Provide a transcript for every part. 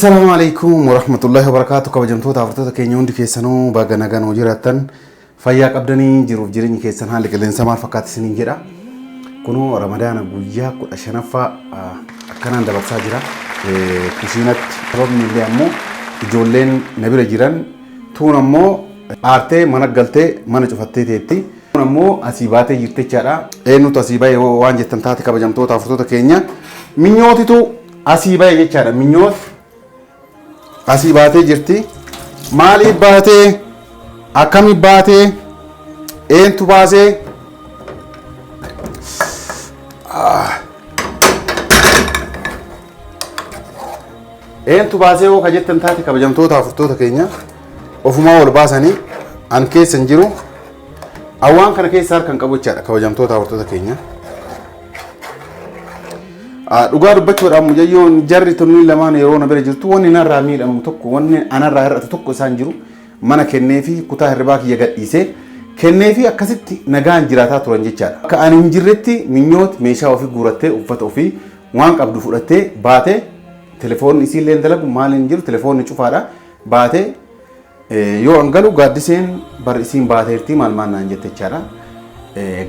Assalaamu alaikum warahmatullahi wabarakaatu. Kabajamtoota hordoftoota keenya hundi keessanuu baga nagaan hojii jiraattan, fayyaa qabdanii, jiruuf jireenyi keessan haalli qilleensa maal fakkaata isiniin jedha. Kunoo Ramadaana guyyaa 15ffaa akkanaan dabarsaa jira. Kushiinatti sababni illee ammoo ijoolleen na bira jiran tuun ammoo aartee mana galtee mana cufattee teetti. Kun ammoo asii baatee jirti jechaadha. Eenyutu asii bahe waan jettan taate, kabajamtoota hordoftoota keenya, minyootitu asii bahe jechaadha. Minyoot asii baatee jirti. Maaliif baatee? Akkami baatee? Eentu baasee? Eentu baasee hoo ka jettan taate, kabajamtoota hordoftoota keenya, ofumaa wal baasanii, an keessa hin jiru. Awwaan kana keessa harka hin qabu jechaadha, kabajamtoota hordoftoota keenya. Dhugaa dubbachuudhaan mucayyoon jarri tunni lamaan yeroo na bira jirtu wanni narraa miidhamu tokko, wanni anarraa hir'atu tokko isaan jiru. Mana kennee fi kutaa hirribaa kiyya gadhiisee kennee fi akkasitti nagaan jiraataa turan jechaadha. Akka ani hin jirretti minyoot meeshaa ofii guurattee, uffata ofii waan qabdu fudhattee baatee, telefoonni isiillee hin dalagu, maal hin jiru, telefoonni cufaadha, baatee yoo an galu gaaddiseen bar isiin baateertii maal maal naan jette jechaadha.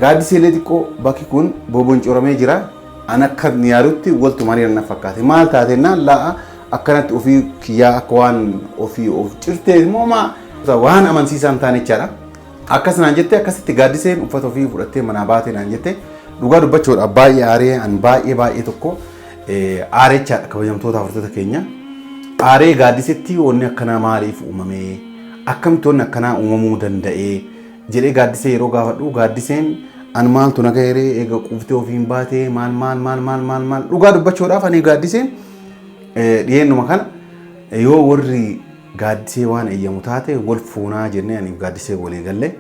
Gaaddisee illee xiqqoo bakki kun boboncoramee jira. An akka yaadutti waltu marii na fakkaate. Maal taatennaan laa'a akkanatti ofii kiyyaa akka waan ofii of cirtee immoo maa waan amansiisaan taane jechaadha. Akkas naan jette. Akkasitti gaaddiseen uffata ofii fudhattee manaa baate naan jette. Dhugaa dubbachuudha baay'ee aaree, an baay'ee baay'ee tokko aaree jechaadha, kabajamtoota hordoftoota keenya. Aaree gaaddisetti wanni akkanaa maaliif uumame? Akkamitti wanni akkanaa uumamuu danda'ee? Jedhee gaaddisee yeroo gaafadhu, gaaddiseen an maaltu na gaheree, eega quuftee ofiin baatee maal maal maal maal maal maal. Dhugaa dubbachuudhaaf ani gaaddiseen dhiyeennuma kana yoo warri gaaddisee waan eeyyamu taate wal fuunaa jennee ani gaaddisee walii galle.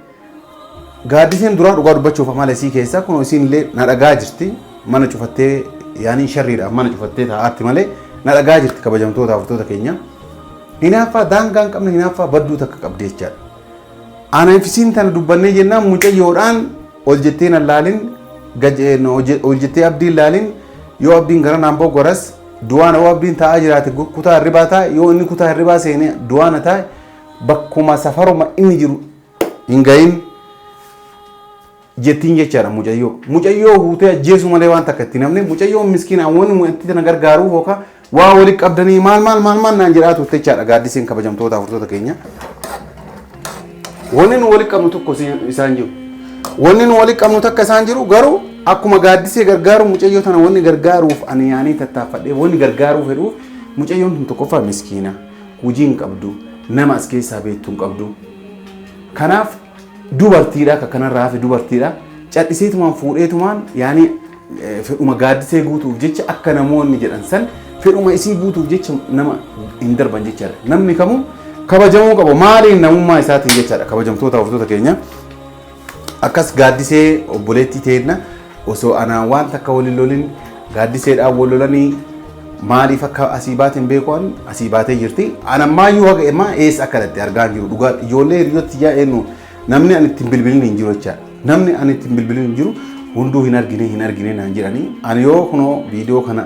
Gaaddiseen duraa dhugaa dubbachuuf amala isii keessaa kun isiin illee na dhagaa jirti, mana cufattee yaanii sharriidhaaf mana cufattee taa'aatti malee na dhagaa jirti, kabajamtoota hordoftoota keenya. Hinaaffaa daangaa hin qabne, hinaaffaa badduu takka qabdi jechaadha. Anaaf isiin tana dubbannee jennaan mucayyoodhaan ol jettee nan laalin, ol jettee abdiin laalin, yoo abdiin gara naan boggoras du'aan, yoo abdiin taa'aa jiraate kutaa hirribaa taa'e, yoo inni kutaa hirribaa seenee du'aana taa'e, bakkuma safaruma inni jiru hin gahin jettiin jechaadha mucayyoo. Mucayyoo huutee ajjeesuu malee waan takka itti namni mucayyoon miskiina wanni wanti tana gargaaruuf yookaan waa walitti qabdanii maal maal maal maal naan jedhaa turte jechaadha gaaddiseen, kabajamtoota hordoftoota keenya. Wanni nu walitti qabnu tokko isaan jiru. Wanni nu walitti qabnu takka isaan jiru. Garuu akkuma gaaddisee gargaaru mucayyoo tana wanni gargaaruuf ani yaanii tattaaffadhee wanni gargaaruu fedhuuf, mucayyoon tun tokkoffaa miskiina, hojii hin qabdu, nama as keessaa beektu hin qabdu. Kanaaf dubartiidha, akka kanarraa hafe dubartiidha. Cadhiseetumaan fuudheetumaan yaanii fedhuma gaaddisee guutuuf jecha, akka namoonni jedhan san fedhuma isii guutuuf jecha nama hin darban jechaadha. Namni kamuu kabajamuu qaba maaliin namummaa isaatiin jechaadha, kabajamtoota hordoftoota keenya. Akkas gaaddisee obboleettii teenna osoo anaan waan takka waliin lolin gaaddiseedhaan wal lolanii maaliif akka asii baate hin beeku, an asii baatee jirti. An ammaayyuu haga ammaa eessa akka dhatte argaa hin jiru. Dhugaa ijoollee hiriyooti yaa eenyu namni ani ittiin bilbilin hin jiru jechaadha. Namni ani ittiin bilbilin hin jiru, hunduu hin argine hin argine naan jedhanii. Ani yoo kunoo viidiyoo kana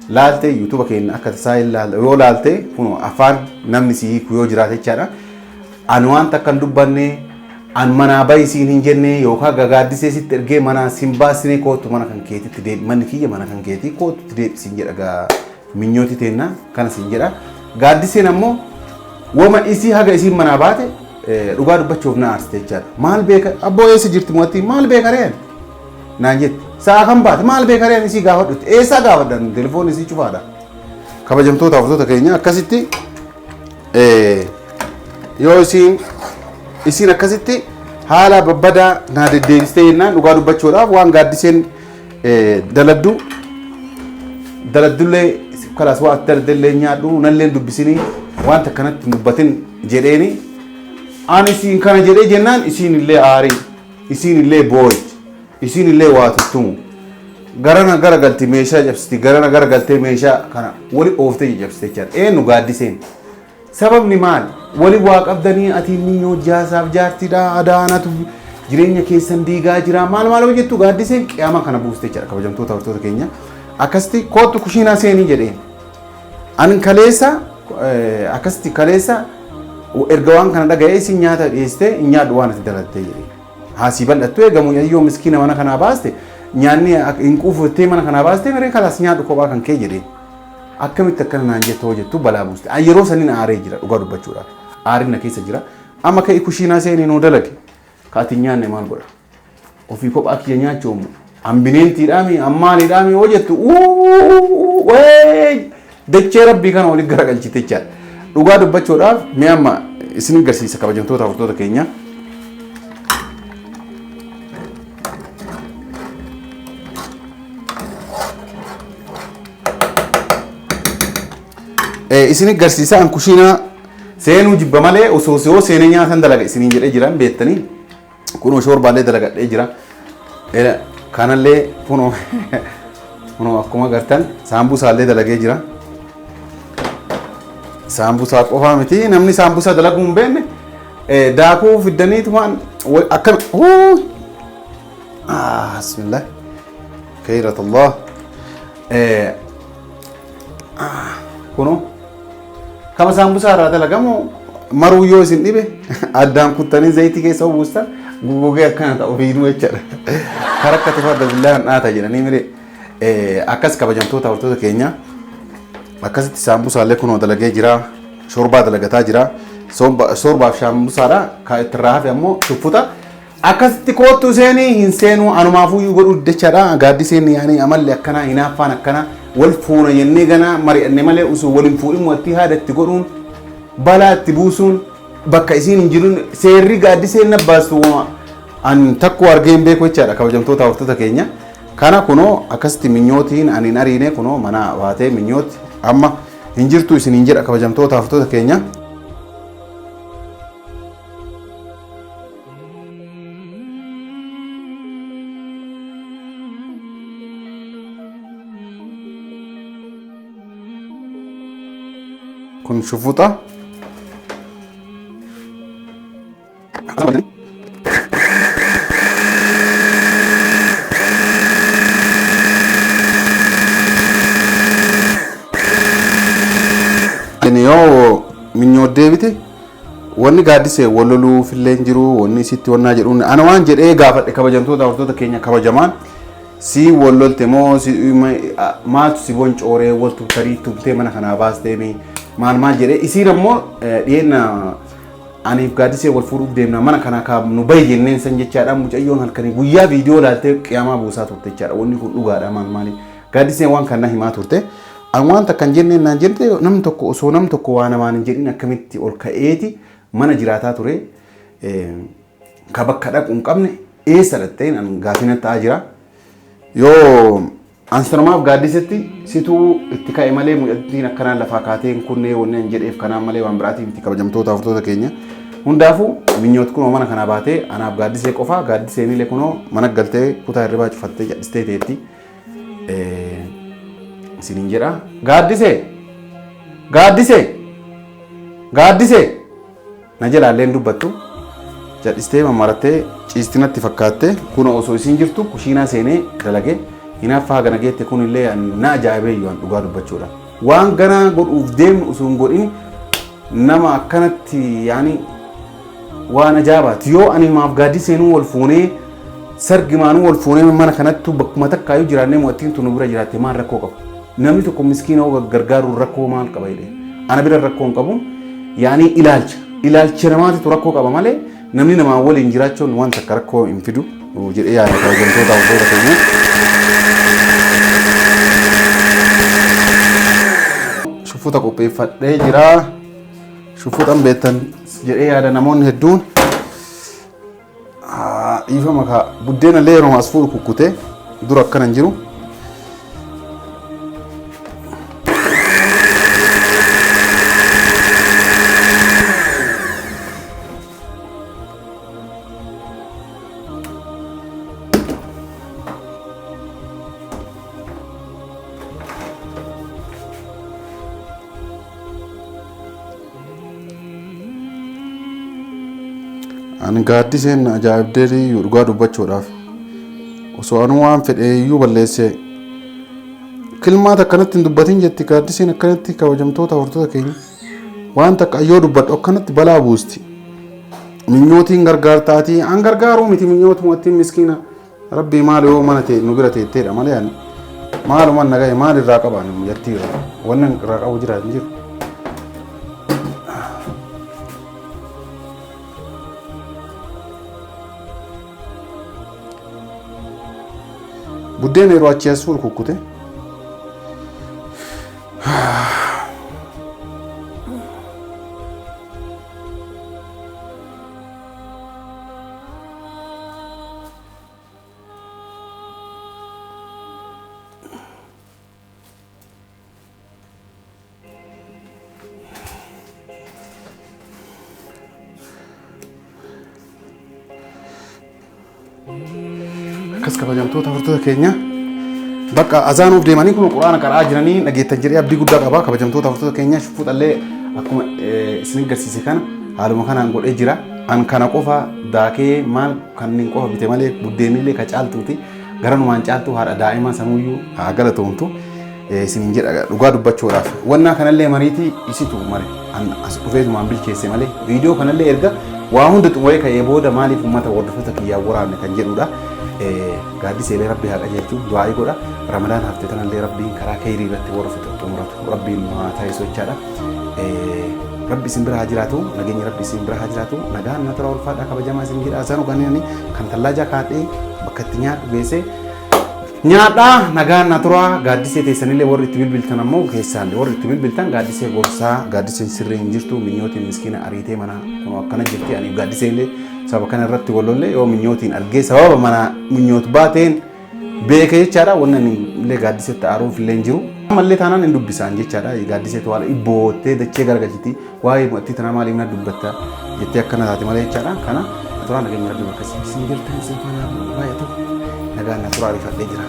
laalte, yuutuuba keenya akka tasaa yoo laalte, kunoo afaan namni si hiiku yoo jiraate jechaadha. Ani waan takka hin dubbanne, an manaa bahi siin hin jenne, yookaan gagaaddisee sitti ergee manaa sin baasine, kootu mana kan keetitti deebi, manni kiyya mana kan keetii, kootutti deebi siin jedha gaa minyooti teenna kana siin jedha. Gaaddiseen ammoo wama isii haga isiin manaa baate dhugaa dubbachuuf na aarsite jechaadha. Maal beeka abboo, eessa jirti mo'attii, maal beeka reen naan jette. Sa'a kan baate maal beeka reen, isii gaafadhutti eessaa gaafadhan, telefoonni isii cufaadha. Kabajamtoota hordoftoota keenya, akkasitti yoo isiin akkasitti haala babbadaa naa deddeebistee jennaan, dhugaa dubbachuudhaaf waan gaaddiseen daladdu daladdullee kalaas waan ati daladdullee nyaadhu nallee dubbisinii waan takkanatti hin dubbatin jedheeni. Ani isiin kana jedhee jennaan isiin illee aarii, isiin illee boo'ich, isiin illee waa tuttumu, garana gara galti meeshaa cabsiti, garana gara galtee meeshaa kana wali ooftee caccabsite jechaadha. Eenyu? Gaaddiseen. Sababni maal? Wali waa qabdanii, ati minyoo jaasaaf jaartiidha, adaanatu jireenya keessan diigaa jira, maal maal hojjettu, gaaddiseen qiyaama kana buuste jechaadha, kabajamtoota hordoftoota keenya. Akkasitti kootu kushiinaa seenii jedheen. Ani kaleessa Akkasitti kaleessa erga waan kana dhaga'ee isin nyaata dhiyeessitee hin nyaadhu waan ati dalattee jedhee. Haasii bal'attu eega mucayyoo miskiina mana kanaa baaste, nyaanni hin quufuttee mana kanaa baaste, miree kalaas nyaadhu kophaa kan kee jedhee. Akkamitti akkana naan jettoo jettu balaa buuste. An yeroo saniin aaree jira dhugaa dubbachuudhaaf. Aariin na keessa jira. Amma ka'ii kushiinaa seenii nuu dalage. Ka ati hin nyaanne maal godha? Ofii kophaa kiyya nyaachuun an bineentiidhaami an maaliidhaami yoo jettu dachee rabbii kana walitti garagalchite jechaadha. Dhugaa dubbachuudhaaf mee amma isin agarsiisa, kabajamtoota hordoftoota keenya. Isin agarsiisa, an kushiinaa seenuu jibba malee osoo yoo seenee nyaatan dalaga isiniin jedhee jiran beektanii. Kunoo shoorbaallee dalagadhee jira. Kanallee kunoo akkuma agartan saambusaallee dalagee jira. Saambusaa qofaa miti, namni saambusaa dalaguu hin beekne daakuu fiddaniitumaan akkam. Bismillah. Khayratullah. Kunoo kama saambusaa irraa dalagamu maruu yoo isin dhibe addaan kuttanii zayitii keessa buustan gogogee akkana ta'u ofiinuu jechaadha. Karaa akka tufa billaa dhaata jedhanii mire akkas. Kabajamtoota hordoftoota keenya, akkasitti saambusaallee kunoo dalagee jira. Shorbaa dalagataa jira. Shorbaaf saambusaadha. Kan ittirraa hafe ammoo shuffuta. Akkasitti koottu seenii hin seenuu anumaafuyyuu godhuu jechaadha. Gaaddiseen yaani amalli akkanaa, hinaaffaan akkanaa, wal fuuna jennee ganaa mari'anne malee osoo waliin fuudhin wattii haada itti godhuun, balaa itti buusuun, bakka isiin hin jiruun seerri gaaddiseen na baastu an takkuu argee hin beeku jechaadha, kabajamtoota hordoftoota keenya. Kana kunoo akkasitti minyootiin ani hin ariine, kunoo mana baatee minyooti amma hin jirtu isin hin jedha, kabajamtoota hordoftoota keenya. Kun shufuxa. Yoo minyoo deebite wanni gaaddisee wal loluufillee hin jiru, wanni isitti wannaa jedhuun ana waan jedhee gaafadhe. Kabajamtoota hordoftoota keenya kabajamaan, si wal lolte moo si maaltu si boncooree wal tumtarii tumtee mana kanaa baastee maal maal jedhee, isiin ammoo dhiyeenna aniif gaaddisee wal fuudhuuf deemna, mana kanaa kaabnu bahi jenneen san jechaadha. Mucayyoon halkanii guyyaa viidiyoo laaltee qiyaamaa buusaa turte jechaadha. Wanni kun dhugaadha maal maali gaaddiseen waan kana himaa turte. An waan takka hin jenneen naan jette. Namni tokko osoo namni tokko waa namaan hin jedhin akkamitti ol ka'eeti mana jiraataa ture ka bakka dhaqu hin qabne eessa dhaqxeen an gaafina ta'aa jira. Yoo ansanumaaf gaaddisetti situu itti ka'e malee mucattiin akkanaan lafaa kaatee hin kunnee wanni an jedheef kanaan malee waan biraatii miti, kabajamtoota hordoftoota keenya. Hundaafuu minyoot kunoo mana kanaa baatee anaaf gaaddisee qofaa, gaaddiseenillee kunoo mana galtee kutaa hirribaa cufattee cadhistee teetti. Isiniin jedha. Gaaddisee! Gaaddisee! Gaaddisee! Na jalaallee hin dubbattu. Cadhistee mammarattee ciisti natti fakkaatte. Kun osoo isiin jirtu kushiinaa seenee dalagee hinaaffaa hagana geette kunillee na ajaa'ibee iyyuu dhugaa dubbachuudha. Waan ganaa godhuuf deemnu osoo hin godhin nama akkanatti yaani waan ajaa'ibaati. Yoo ani maaf gaaddiseenuu wal fuunee sargimaanuu wal fuunee mana kanattu bakkuma takkaayyuu jiraannee mo'attiin tun nu bira jiraatte maal rakkoo qaba? Namni tokko miskiina hoo gargaaruun rakkoo maal qaba jedhee. Ana bira rakkoo hin qabu. Yaani ilaalcha. Ilaalcha namaatitu rakkoo qaba malee namni namaa waliin jiraachuun waan takka rakkoo hin fidu jedhee yaada, kabajamtoota hordoftoota keenya. Shufuta qopheeffadhee jira. Shufuxan beektan jedhee yaada namoonni hedduun. Dhiifama kaa, buddeena illee yeroo as fuudhu kukkutee dura akkana hin jiru. Ani gaaddiseen ajaa'ibdee iyyuu dhugaa dubbachuudhaaf osoo anuu waan fedhe iyyuu balleessee kilmaata akkanatti hin dubbatin jetti gaaddiseen akkanatti, kabajamtoota hordoftoota keenya. Waan takka yoo dubbadhu akkanatti balaa buusti. Minyootiin gargaartaatii an gargaaruu miti minyootumatti miskiina. Rabbii maal yoo mana ta'e nu bira teetteedha malee ani maaluma na gahe maal irraa qaba ani mucattii irraa wannan irraa qabu jira hin jiru. Buddeena yeroo achii as fuudhu kukkute. Akkas kabajamtoota hordoftoota keenya bakka azaanuuf deemanii kun quraana qara'aa jiranii dhageettan jedhee abdii guddaa qaba. Kabajamtoota hordoftoota keenya shufuuxallee akkuma isin agarsiise kana haaluma kanaan godhee jira. An kana qofa daakee maal kanneen qofa bite malee buddeenillee ka caaltuuti. Garanumaan caaltuu haadha daa'imaa sanuuyyuu haa galatoomtu. Isiniin jedha dhugaa dubbachuudhaaf. Wannaa kanallee mariitii isitu mare. An as dhufeetumaan bilcheesse malee. Viidiyoo kanallee erga waa hunda xumuree ka'ee booda maaliif uummata hordoftoota kiyyaa waraabne kan jedhudha. Gaaddiseelee rabbi haa qajeelchu du'aa'ii godha. Ramadaan hafte tanallee rabbiin karaa keyrii irratti warra xumuratu rabbiin nu haa taasisu jechaadha. Rabbi isin bira haa jiraatu nageenyi rabbi isin bira haa jiraatu nagaan na tura ulfaadha kabajamaa isin jedha asanu kanneen kan tallaajaa kaadhee bakka itti nyaadhu geessee nyaadhaa nagaan na tura gaaddisee teessanillee warri itti bilbiltan ammoo keessaan warri itti bilbiltan gaaddisee gorsaa gaaddiseen sirrii hin jirtu minyootiin miskiina ariitee mana kun akkana jirti ani gaaddisee illee sababa kana irratti walolle yoo minyootiin argee sababa mana minyoot baateen beeke jechaadha wanni ani illee gaaddisetti aaruuf illee hin jiru. Ammallee taanaan hin dubbisaan jechaadha gaaddiseetu haala ibboottee dachee garagalchiti waa'ee mu'attii tanaa maaliif na dubbatta jettee akkana taate malee jechaadha kana turaa nageenya rabbi bakka isin jirtan isin faana baay'atu nagaan na turaa ariifadhee jira.